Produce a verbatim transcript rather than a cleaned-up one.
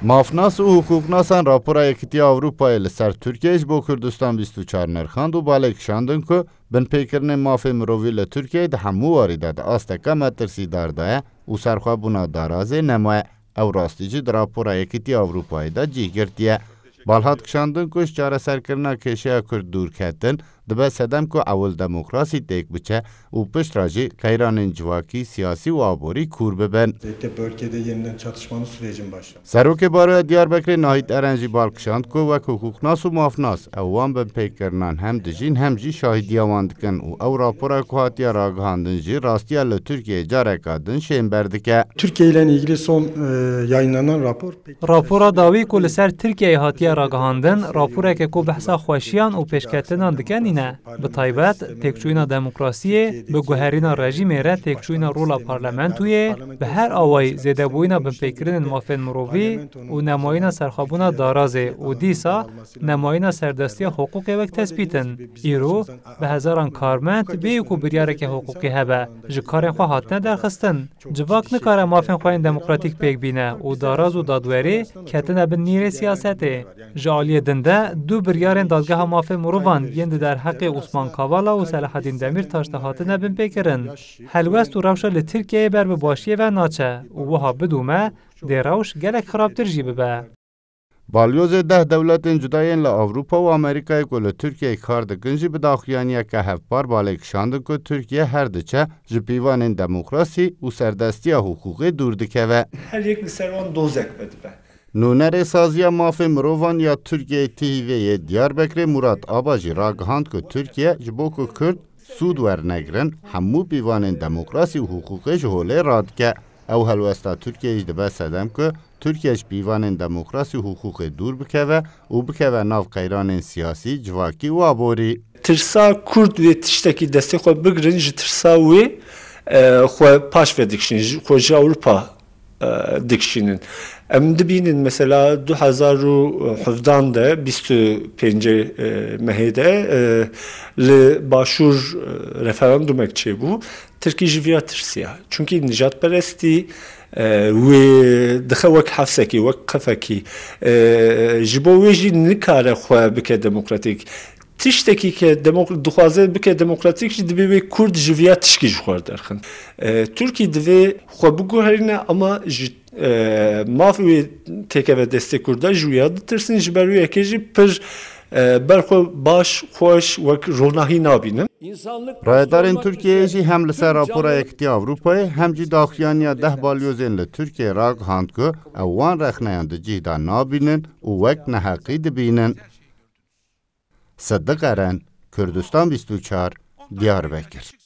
Mafnas û hiqûqnasan rapora Yekîtiya Ewropayê li ser Tirkiyeyê ji bo Kurdistan bîst û çar nirxand û balê kişandin ku binpêkirinên mafê mirovî li Tirkiyeyê di hemû warî de di asteke metirsîdar de ye û serxwebûna darazê nemaye. Ew rastî jî di rapora Yekîtiya Ewropayê de cih girtiye. Bal hat kişandin ku ji çareserkirina kêşeya Kurd dûrketin, dibe sedem ku ewil demokrasî têk biçe û piştre jî qeyranên civakî, siyasî û aborî kûr bibin. Özellikle bölgede yeniden çatışmanın sürecin başlaması. Serokê Baroya Diyarbekirê Nahît Eren jî bal kişand ku wek hiqûqnas û mafnas ew wan binpêkirinan hem dijîn hem jî şahidiya wan dikin û ew rapora ku hatiye ragihandin jî rastiya li Tirkiyeyê careka din şên berdike. Türkiye ile ilgili son, e, yayınlanan rapor pek Rapora dawî ku li ser Tirkiyeyê hatiye ragihandin, raporeke ku behsa xweşiyan û pêşketinan dike nîne. Bi taybet, têkçûyîna demokrasiyê, bi guherîna rejîmê re têkçûyîna rola parlamentoyê, bi her awayî zêdebûyîna binpêkirinên mafên mirovî û nemayîna serxwebûna darazê û dîsa nemayîna serdestiya hiqûqê wek tespît in. Îro bi hezaran karmend bêyî ku biryareke hiqûqî hebe, ji karên xwe hatine derxistin. Civak nikare mafên xwe yên demokratîk pêk bîne û daraz û dadwerê ketine bin nîrê siyasetê. Ji aliyê din de du biryarên Dadgeha Mafên Mirovan yên di derheqê Osman Kavala û Selahedîn Demîrtaş de hatine binpêkirin. Helwest û rewşa li Tirkiyeyê ber bi başiyê ve naçe û wiha bidûme dê rewş gelek xirabtir jî bibe. Balyozê deh dewletên cuda yên li Ewropa û Amerîkayê ku li Tirkiyeyê kar dikin jî bi daxuyaniyeke hevpar balê kişandin ku Tirkiye her diçe ji pîvanên demokrasî û serdestiya hiqûqê dûr dikeve. Her yek li ser wan dozek vedibe. Nûnerê Saziya Mafê Mirovan ya Tirkiyeyê T H V'ê yê Diyarbekirê Murat Aba jî ragihand ku Tirkiye ji bo ku Kurd sûd wernegirin, hemû pîvanên demokrasî û hiqûqê ji holê radike. Ew helwesta Tirkiyeyê jî dibe sedem ku Tirkiye ji pîvanên demokrasî û hiqûqê dûr bikeve û bikeve nav qeyranên siyasî, civakî û aborî. Tirsa Kurd wê tiştekî destê xwe bigirin, ji tirsa wê, e, xwe paş ve dikişînin, ji, xwe ji Ewropa, e, dikişînin. Em dibînin mesela du hezar û hevdan de, bîst û pêncê, e, mehê de, e, li Başûr, e, referandumek çêbû. Tirkî ji viya tirsiya. Çunkî nijadperestî, e, wê dixe wek hefsekî, wek qefekî. E, ji bo wê jî nikare xwe bike demokratîk. Tiştekî ke demok-, dixwaze bike demokratîk jî, dibê wê Kurd ji viya tişkî ji xwe derxin. E, Tirkî divê xwe biguherîne, ama ji, e, maf wê têkeve destê Kurda, ji wiya ditirsin, ji ber wê yekê jî pir, e, ber xwe baş, xweş, wek ronahî nabînin. Rayedarên Tirkiyeyê jî hem li ser rapora Yekîtiya Ewropayê hem jî daxuyaniya deh balyozên li Tirkiyeyê ragihand ku ew wan rexneyan di cih de nabînin û wek neheqî dibînin. Siddiq Eren, Kurdistan bîst û çar, Diyarbekir.